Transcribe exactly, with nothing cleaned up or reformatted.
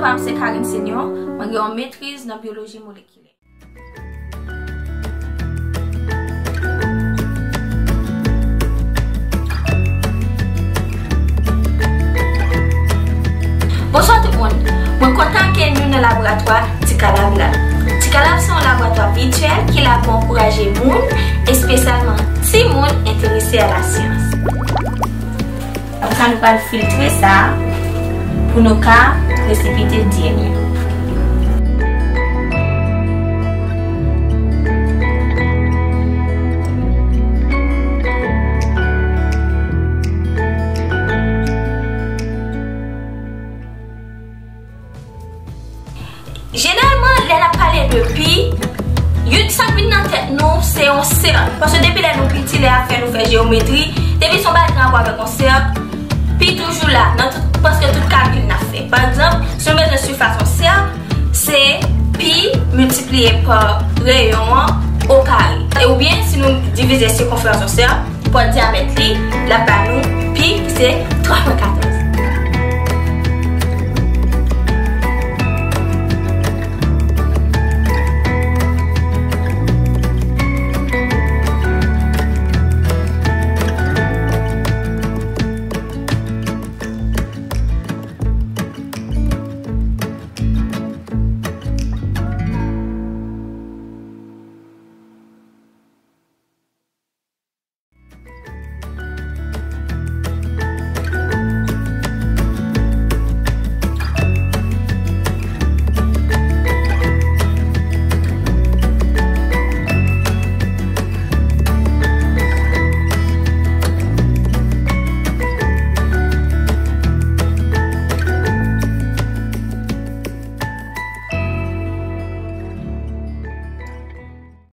Pa m se Karine Senior, mwen gen yon metriz nan byoloji molekilè. Bonswa tout moun. Mwen kontan akeyi nou nan laboratwa Ti Kalab la. Ti Kalab se yon laboratwa vityèl ki la pou ankouraje moun, espesyalman timoun, enterese a lasyans. Apre sa, nou pral filtre sa pou nou ka presipite D N A. Jeneralman, lè n ap pale de pi, youn sa k vin nan tèt nou, se yon sèk. Paske depi lè nou piti, lè y ap fè nou fè jeyometri, depi se yon bagay ki gen rapò avèk yon sèk, pi toujou la, nan tout, prèske tout kalkil n ap fè. Pa egzanp, si nou bezwen sifas yon sèk, se pi miltipliye pa reyon an o kare. E oubyen, si nou divize sikonferans yon sèk pa dyamèt li, l ap ba nou pi ki se twa pwen katòz.